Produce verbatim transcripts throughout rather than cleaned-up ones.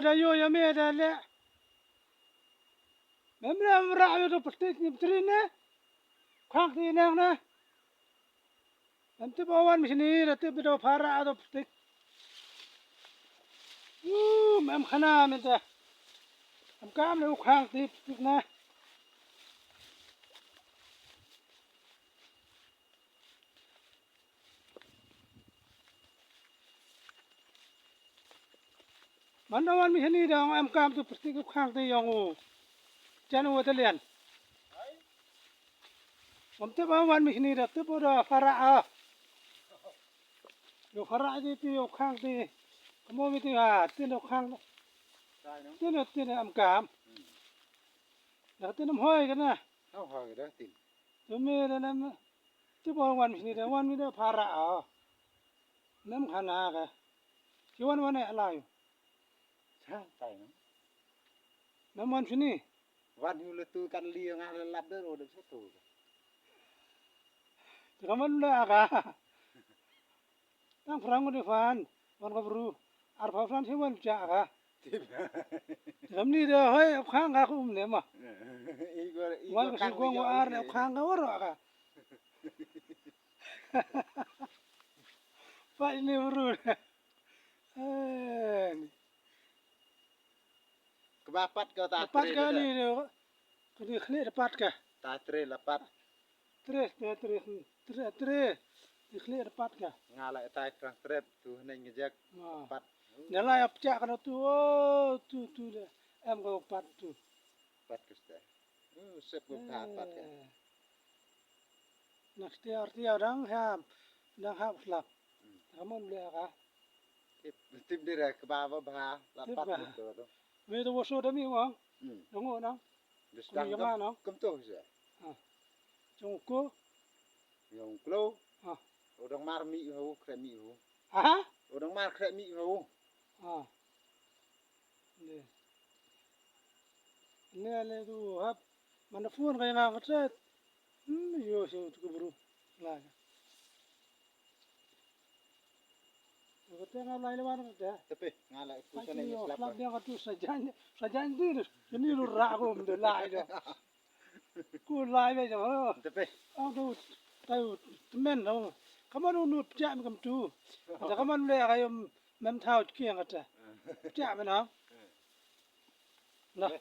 Da ïoh ïa me da leh. Mem leh mem rah ïa u plastik ne plastik ne. Khang ti nang ne. Mem tip ba wan machine da tip ba da pharah u plastik. U mem khana me da. Em kam ne u khang ti plastik ne. Man da wan machine da ong em kam tu plastik u khang te ïong u. Jan u te lian. Ong te ba wan machine da te ba da pharah a. Yo pharah ji ti yo khang te. Kamo mi ti ha tin do khang. Tin do tin em kam. Da tin em hoi kana. Hau ha da tin. Tu mi da nam. Tu ba wan machine da wan mi da pharah a. Nam khana ka. Ki wan wan e lai. Sa tai no. Nam wan sini. Wan hu le tu kan li nga le lap de ro de sa tu. Te ka man le aka. Tang phrang de fan. Wan ka bru. Ar pha phrang si wan cha ka. Te kam ni de hoi khang ka ku um ne ma. I go i wan go ka si khang gong wa ar ne khang ka waro ka. Pa ini bru. Eh. Kaba pat ka ta pat tre ka da. Ni de. Ka ni khlieh da pat ka. Ta tre la pat. Tre, tre, tre, tre, tre. Ni khlieh da pat ka. Nga la tai krang tre tu neng ngejek. Ah. Pat. Ne la ap cha ka tu, oh, tu, tu le. Em ka pat tu. Pat ka sta. Hmm, sep ko ka pat ka. Eh. Nak tiar tiar dang hap, dang hap slap. Hmm. Ramon le ka. Tip, tip dira kaba ba ba la tip pat ba. Tip tu tu. Me tu woso dami wang. Hmm. Dong nang. Dang yama nang. Kum tu sa. Ha. Jong ko. Yong klo. Ha. Odang mar mi ho, kre mi ho. Ha? Odang mar kre mi ho. Ha. Ne. Ne le tu hap. Mana phone ka nga ka chat. Hmm, yo so tu ko bru. La. Kata nga lai lewat kata. Tapi nga lai ku sana ni slap. Slap dia katu sajan sajan dir. Ini lu rak rum de lai de. Ku lai be jam. Tapi. Au tu tahu temen tu. Kamu nu nu pecah macam tu. Ada kamu le kayu mem tahu kiang kata. Pecah mana? Lah.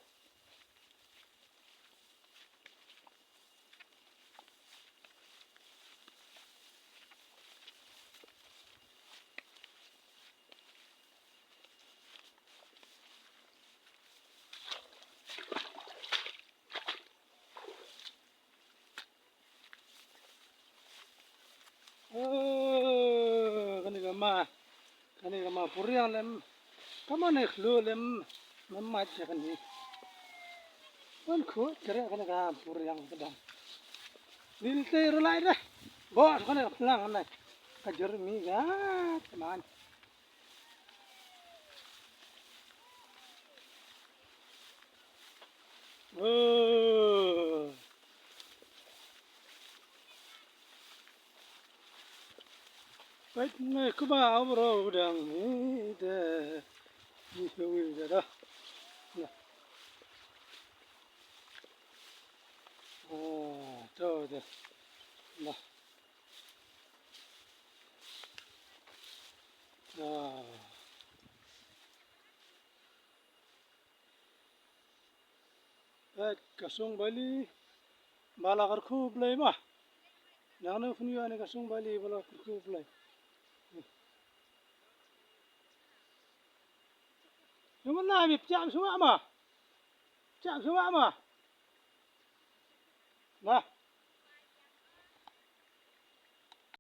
Oh, kane ka ma, kane ka ma puriang lem, ka ma ne khlu lem, ma ma ja kane. Wan khu kere kane ka puriang ka dang. Lil te ru lai da. Bo kane ka plang kane. Ka jer mi ga teman. Oh. Peit ne kaba bro dang ni de. Ni wi de da. Na. Oh, to de. Na. Ah. Eh, ka song bali ba la kyrkhu blei ma. Nang ne phin ïoh ne ka song bali ba la kyrkhu blei. Ïa ma na mi pjam shuwa ma. Pjam shuwa ma. Ma.